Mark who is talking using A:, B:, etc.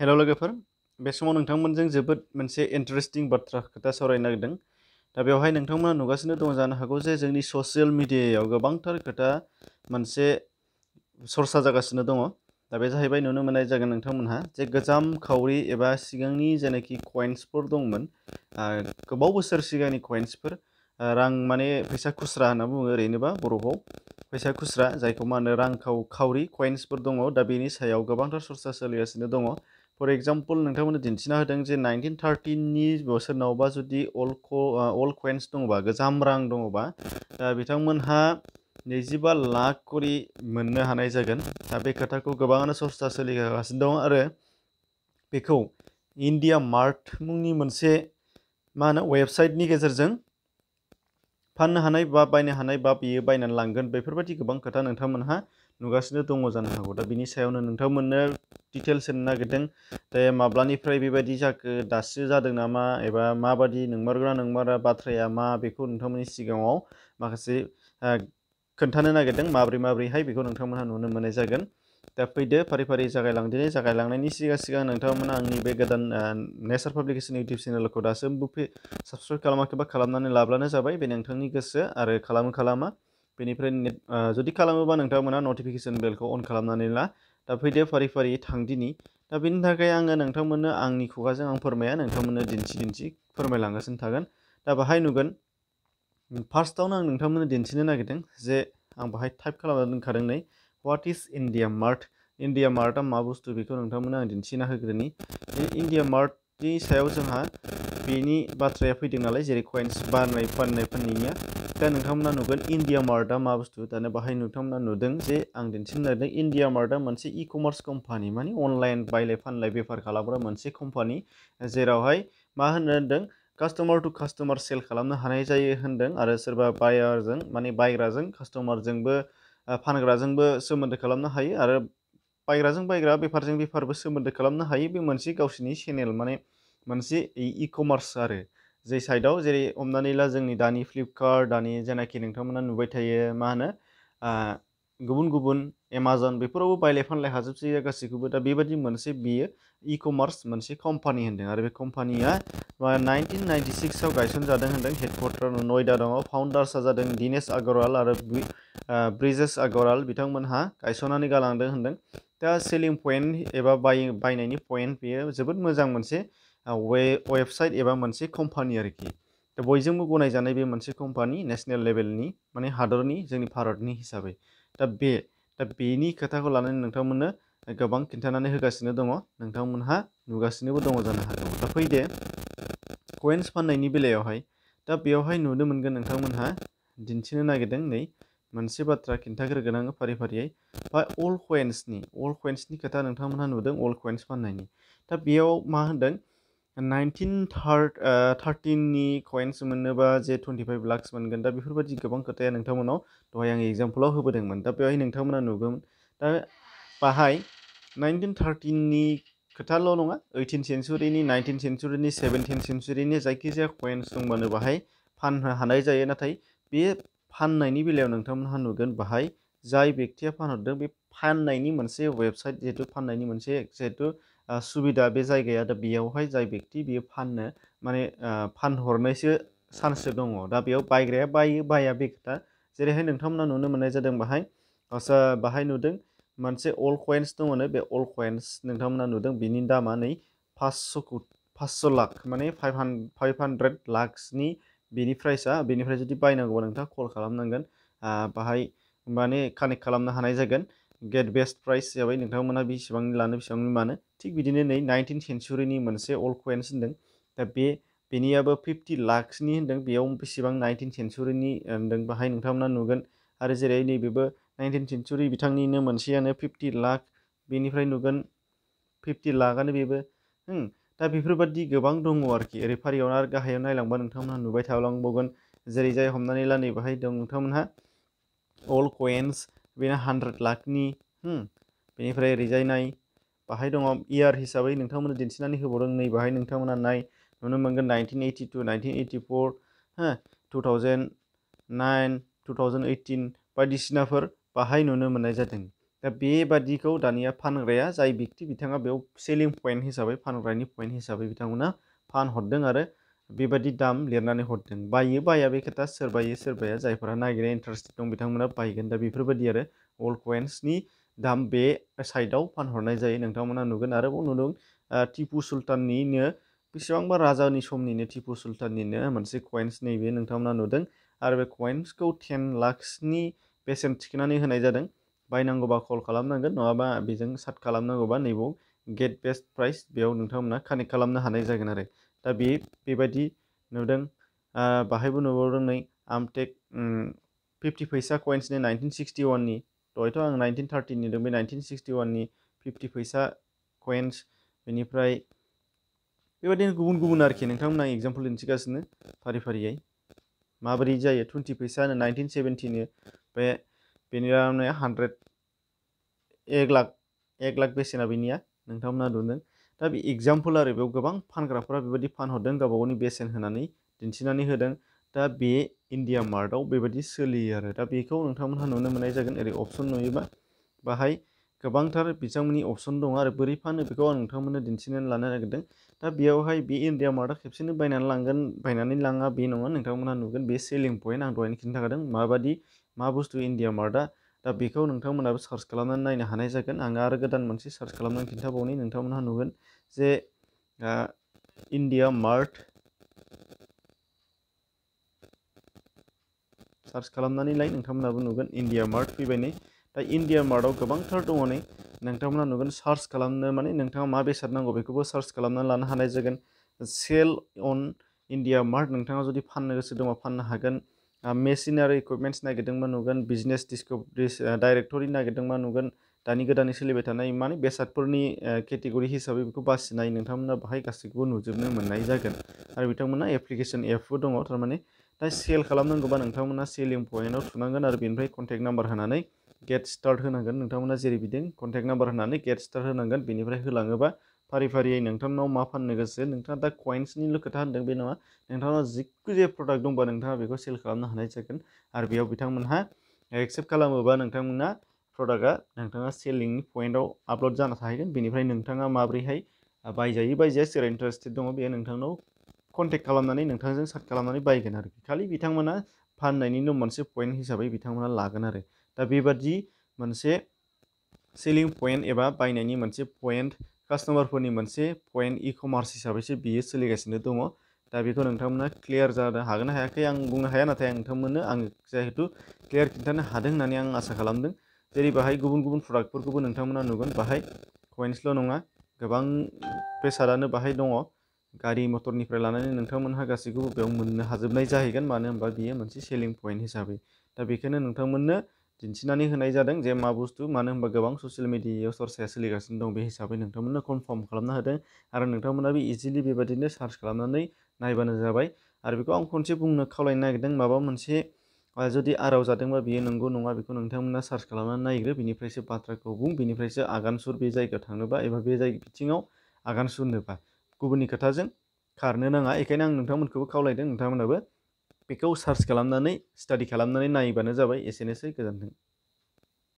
A: हेल' लोगोफोर, बे समाव नोंथांमोनजों जोबोद मोनसे इन्टारेस्टिं बाथ्रा खोथा सावरायनो नागिरदों। दा बेवहाय नोंथांमोना नुगासिनो दं जानो हागौ जे जोंनि ससियेल मिडियायाव गोबांथार खोथा मोनसे सरसा जागासिनो दङ। दा बे जाहैबाय नुनो मोननाय जागोन नोंथांमोनहा जे गोजाम खावरि एबा सिगांनि जेनाखि कइन्सफोर दंमोन, गोबाव बोसोर सिगांनि कइन्सफोर, रां माने फैसा खुस्रा होनना बुङो ओरैनोबा बर'आव फैसा खुस्रा, जायखौ मा होनो रां खावरि कइन्सफोर दङ। दा बेनि सायाव गोबांथार सरसा सोलिगासिनो दङ। फर एग्जाम्पल नोंथांमोननो दिन्थिना होदों जे 1913नि सोरनावबा जुदि अल्ड कइन्स दङबा, गोजाम रां दङबा, दा बिथांमोनहा 25 लाख करि मोननो हानाय जागोन। दा बे खोथाखौ गोबाङानो सरसा सोलिगासिनो दं आरो बेखौ इन्डिया मार्ट मुंनि मोनसे वेबसाइटनि गेजेरजों फाननो हानाय बा बायनो हानाय बा बियो बायनानै लांगोन, बेफोरबायदि गोबां खोथा नोंथांमोनहा नुगासिनो दङ जानो हागौ। दा बिनि सायावनो नोंथांमोननो डिटेल्स होनो नागिरदों। दा माब्लानिफ्राय बेबायदि जाखो, दासो जादों नामा, एबा माबादि नंमारगौना नंमारा, बाथ्राया मा, बेखौ नोंथांमोननि सिगाङाव माखासे खोन्थानो नागिरदों। माब्रैहाय बेखौ नोंथांमोनहा नुनो मोननाय जागोन। दा फैदो फारि फारि जागायलांदिनि। जागायलांनायनि सिगां नोंथांमोना आंनि बे गोदान नेचार पाब्लिकेशन इउटिउब चेनेलखौ दासिमबो साबस्क्राइब खालामाखैबा खालामनानै लाब्लानो जाबाय। बे नोंथांनि गोसो आरो खालामा बेनिफ्राय जुदि खालामोबा नोंथांमोना नटिफिकेशन बेलखौ अन खालामनानै ला। दा फैदो फारि फारि थांदिनि। दा बेनि थाखाय आङो नोंथांमोननो आंनि खुगाजों आं फोरमाया, नोंथांमोननो दिन्थि फोरमायलांगासिनो थागोन। दा बाहाय नुगोन, फार्स्टआवनो आं नोंथांमोननो दिन्थिनो नागिरदों जे आं बाहाय टाइप खालामना दोनखादों नै, what is India mart. India मार्टआ मा बुस्थु बेखौ नोंथांमोननो आं दिन्थिना होग्रोनि। इन्डिया मार्टनि सायाव जोंहा बेनि बाथ्राया फैदों नालाय, जेरै कइन्स फाननायनिया। दा नोंथांमोना नुगोन इन्डिया मार्टआ मा बुस्थु। दानो बाहाय नोंथांमोना नुदों जे आं दिन्थिनो नागिरदों इन्डिया मार्टआ मोनसे इ कमार्स कम्पानि, माने अनलाइन बायलाय फानलाय बेफार खालामग्रा मोनसे कम्पानि, जेरावहाय मा होनदों, कास्टमार टु कास्टमार सेल खालामनो हानाय जायो होनदों। आरो सोरबा बायारजों माने बायग्राजों कास्टमारजोंबो फानग्राजोंबो सोमोन्दो खालामनो हायो, आरो बायग्राजों बायग्रा, बेफारजों बेफारबो सोमोन्दो खालामनो हायो। बे मोनसे गावसिनि चेनेल, माने मोनसे इ कमार्स आरो जे साइडआव, जेरै हमनानै ला जोंनि दानि फ्लिपकार्ट, दानि जेनाखि नोंथांमोना नुबाय थायो मा होनो गुबुन गुबुन एमाजन, बेफोरावबो बायलाय फानलाय हाजोबसै गासैखौबो। दा बेबायदि मोनसे बियो इ कमार्स मोनसे कम्पानि होन्दों। आरो बे कम्पानिया 1996आव गायसनजादों होन्दों। हेडक्वार्टार नयडा दङ। फाउन्डार्सआ जादों दिनेश अग्रवाल आरो ब्रिजेश अग्रवाल, बिथांमोनहा गायसननानै गालांदों होन्दों। दा सेलिं पइन्ट एबा बायनायनि पइन्ट, बेयो जोबोद मोजां मोनसे वेबसाइट एबा मोनसे कम्पानि आरोखि। दा बयजोंबो गनायजानाय बे मोनसे कम्पानि, नेसनेल लेभेलनि, माने हादरनि, जोंनि भारतनि हिसाबै। दा बेनि खोथाखौ लानानै नोंथांमोननो गोबां खिन्थानानै होगासिनो दङ, नोंथांमोनहा नुगासिनोबो दङ जानो हागौ। दा फैदो कइन्स फाननायनि बेलायावहाय। दा बेयावहाय नुनो मोनगोन नोंथांमोनहा दिन्थिनो नागिरदों नै मोनसे बाथ्रा खिन्थाग्रोगोन आङो फारि फारियै। बा अल्ड कइन्सनि खोथा नोंथांमोनहा नुदों, अल्ड कइन्स फाननायनि। दा बेयाव मा होनदों, 1913नि कइन्स मोननोबा जे 25 लाख मोनगोन। दा बेफोरबायदि गोबां खोथाया नोंथांमोनाव दहाय आं एग्जाम्पलाव होबोदोंमोन। दा बेवहाय नोंथांमोना नुगोन, दा बाहाय 1913नि खोथाल' नङा, 18th सेन्सुरिनि, 19th सेन्सुरिनि, 17th सेन्सुरिनि जायखिजाया कइन्स दंबानो बाहाय फाननो हानाय जायो। नाथाय बे फाननायनि बेलायाव नोंथांमोनहा नुगोन, बाहाय जाय बेक्तिया फानहरदों बे फाननायनि मोनसे वेबसाइट, फाननायनि मोनसे सुबिदा, बे जायगाया। दा बेयावहाय जाय बेक्ति बियो फाननो माने फानहरनायसो चान्ससो दङ। दा बेयाव बायग्राया बायो बाया बे खोथा। जेरैहाय नोंथांमोना नुनो मोननाय जादों, बाहाय नुदों मोनसे अल्ड कइन्स दङनो। बे अल्ड कइन्स नोंथांमोना नुदों, बिनि दामा नै 500 लाख, माने 500 लाखसनि बेनि प्राइसआ। बेनिफ्राय जुदि बायनांगौबा नोंथाङा कल खालामनांगोन, बाहाय माने कानेक्ट खालामनो हानाय जागोन। गेट बेस्ट प्राइस जाबाय, नोंथांमोना बेसेबांनि लानो बेसेबांनि मानो। थिग बिदिनो नै 19th सेन्सुरिनि मोनसे अल्ड कइन्स होन्दों। दा बेनियाबो 50 लाखसनि होन्दों। बेयाव बेसेबां 19th सेन्सुरिनि होन्दों, बाहाय नोंथांमोना नुगोन। आरो जेरै नैबेबो 19th सेन्सुरि, बिथांनिनो मोनसेयानो 50 लाख, बेनिफ्राय नुगोन 50 लाखआनो बेबो। दा बेफोरबायदि गोबां दङ आरोखि। ओरै फारियावनो आरो गाहायाव नायलांबा नोंथांमोनहा नुबाय थालांबावगोन। जेरै जाय हमनानै ला नै बाहाय दं नोंथांमोनहा अल्ड कइन्स, बेना 100 लाखनि। बेनिफ्राय ओरैजाय नाय, बाहाय दङ इयार हिसाबै नोंथांमोननो दिन्थिनानै होबावदों। नै बाहाय नोंथांमोना नुनो मोनगोन 1982, 1984, 2009, 2018 बायदिसिनाफोर बाहाय नुनो मोननाय जादों। दा बेबादिखौ दानिया फानग्राया जाय व्यक्ति बिथाङा बेयाव सेलिं पइन्ट हिसाबै फानग्रानि पइन्ट हिसाबै बिथांमोना फानहरदों आरो बेबादि दाम लिरनानै हरदों। बायो बाया बे खोथा, सोरबायो सोरबाया जायफोरा नागिरनो इन्टारेस्टेड दं बिथांमोना बायगोन। दा बेफोरबायदि आरो अल्ड कइन्सनि दाम बे साइडआव फानहरनाय जायो। नोंथांमोना नुगोन आरोबाव नुदों टिपु सुल्ताननिनो बेसेबांबा राजानि समनिनो टिपु सुल्ताननिनो मोनसे कइन्स नैबे नोंथांमोना नुदों आरो बे कइन्सखौ 10 लाखसनि बेसेन थिखोनानै होनाय जादों। बायनांगौबा कल खालामनांगोन, नङाबा बेजों सार्ट खालामनांगौबा नैबाव गेट बेस्ट प्राइस बेयाव नोंथांमोना कानेक्ट खालामनो हानाय जागोन आरो। दा बेबायदि नुदों। बाहायबो नुबावदों नै आमटेक 50 फैसा कइन्सनि 1961नि, दहायथ' आं 1930 नुदों, बे 1961नि 50 फैसा कइन्स। बेनिफ्राय बेबायदिनो गुबुन गुबुन आरोखि नोंथांमोना एग्जाम्पल दिन्थिगासिनो फारि फारियै माबोरै जायो। 20 फैसा 1970नि बेनि 100 1 लाख बेसेना बेनिया नोंथांमोना नुदों। दा बे एग्जाम्पल आरो बेयाव गोबां फानग्राफोरा बेबायदि फानहरदों, गावबा गावनि बेसेन होनानै दिन्थिनानै होदों। दा बे इन्डिया मार्टआव बेबायदि सोलियो आरो। दा बेखौ नोंथांमोनहा नुनो मोननाय जागोन। ओरै अप्सन नुयोबा बाहाय गोबांथार बिथांमोननि अप्सन दङ आरो बोरै फानो बेखौ आं नोंथांमोननो दिन्थिनानै लानो नागिरदों। दा बेयावहाय बे इन्डिया मार्टआ खेबसेनो बायनानै लांगोन, बायनानै लाङा बे नङा। नोंथांमोनहा नुगोन बे सेलिं पइन्ट, आं दहायनो खिन्थाखादों माबादि मा बुस्थु इन्डिया मार्टआ। दा बेखौ नोंथांमोनाबो सार्च खालामनानै नायनो हानाय जागोन। आं आरो गोदान मोनसे सार्च खालामनानै खिन्थाबावनि, नोंथांमोनहा नुगोन जे इन्डिया मार्ट सार्च खालामनानै लाय, नोंथांमोनाबो नुगोन इन्डिया मार्ट फैबाय नै। दा इन्डिया मार्टआव गोबांथार दङ नै, नोंथांमोना नुगोन सार्च खालामनो माने नोंथाङा मा बेसाद नांगौ बेखौबो सार्च खालामनानै लानो हानाय जागोन। सेल अन इन्डिया मार्ट, नोंथाङा जुदि फाननो गोसो दङ फाननो हागोन। मेसिनारि इकुइपमेन्ट्स नागिरदोंबा नुगोन, बिजनेस डाइरेक्टरि नागिरदोंबा नुगोन। दानि गोदानै सोलिबाय थानाय माने बेसादफोरनि केटेगरि हिसाबै बेखौ बासिनाय नोंथांमोना बाहाय गासैखौबो नुजोबनो मोननाय जागोन। आरो बिथांमोना एप्लिकेसन एपबो दङ थारमाने। दा सेल खालामनांगौबा नोंथांमोना सेलिं पइन्टआव थुनांगोन आरो बेनिफ्राय कन्टेक्ट नाम्बार होनानै गेट स्टार्ट होनांगोन। नोंथांमोना जेरै बिदों कन्टेक्ट नाम्बार होनानै गेट स्टार्ट होनांगोन। बेनिफ्राय होलाङोबा फारि फारियै नोंथांनाव मा फाननो गोसो, नोंथाङा दा कइन्सनिल' खोथा होनदों बे नङा, नोंथांनाव जिखुनु प्रडाक्ट दंबा नोंथाङा बेखौ सेल खालामनो हानाय जागोन। आरो बेयाव बिथांमोनहा एक्सेप्ट खालामोबा नोंथांमोना प्रडाक्टआ नोंथाङा सेलिंनि पइन्टआव आपल'ड जाना थाहैगोन। बेनिफ्राय नोंथाङा माब्रैहाय बायजायो बायजाया, सोर इन्टारेस्टेड दङ बेयो नोंथांनाव कन्टेक्ट खालामनानै नोंथांजों सार्ट खालामनानै बायगोन आरो। खालि बिथांमोना फाननायनिल' मोनसे पइन्ट हिसाबै बिथांमोना लागोन आरो। दा बेबादि मोनसे सेलिं पइन्ट एबा बायनायनि मोनसे पइन्ट, कास्टमारफोरनि मोनसे पइन्ट इ कमार्स हिसाबैसो बियो सोलिगासिनो दङ। दा बेखौ नोंथांमोना क्लियार जानो हागोन ना हायाखै आं बुंनो हाया, नाथाय आं नोंथांमोननो जिहेथु क्लियार खिन्थानो हादों होननानै आं आसा खालामदों। जेरै बाहाय गुबुन गुबुन प्रडाक्टफोरखौबो नोंथांमोना नुगोन, बाहाय कइन्सल' नङा गोबां बेसादानो बाहाय दङ। गारि मटरनिफ्राय लानानै नोंथांमोनहा गासैखौबो बेयाव मोननो हाजोबनाय जाहैगोन, मानो होनबा बियो मोनसे सेलिं पइन्ट हिसाबै। दा बेखौनो नोंथांमोननो दिन्थिनानै होनाय जादों जे मा बुस्थु, मानो होनबा गोबां ससियेल मिडियायाव चर्चाया सोलिगासिनो दं, बे हिसाबै नोंथांमोननो कनफार्म खालामना होदों। आरो नोंथांमोनाबो इजिलि बेबायदिनो सार्च खालामनानै नायबानो जाबाय। आरो बेखौ आं खनसे बुंनो खावलायनो नागिरदों, माबा मोनसे जुदि आराव जादोंबा बियो नंगौ नङा बेखौ नोंथांमोना सार्च खालामनानै नायग्रो, बिनिफ्रायसो बाथ्राखौ बुं, बिनिफ्रायसो आगान सुर बे जायगायाव थांनोबा एबा बे बिथिङाव आगान सुरनोबा। गुबुननि खोथाजों खारनो नाङा। बेखायनो आं नोंथांमोनखौबो खावलायदों, नोंथांमोनाबो बेखौ सार्च खालामनानै स्टाडि खालामनानै नायबानो जाबाय। एसेनोसै, गोजोन्थों।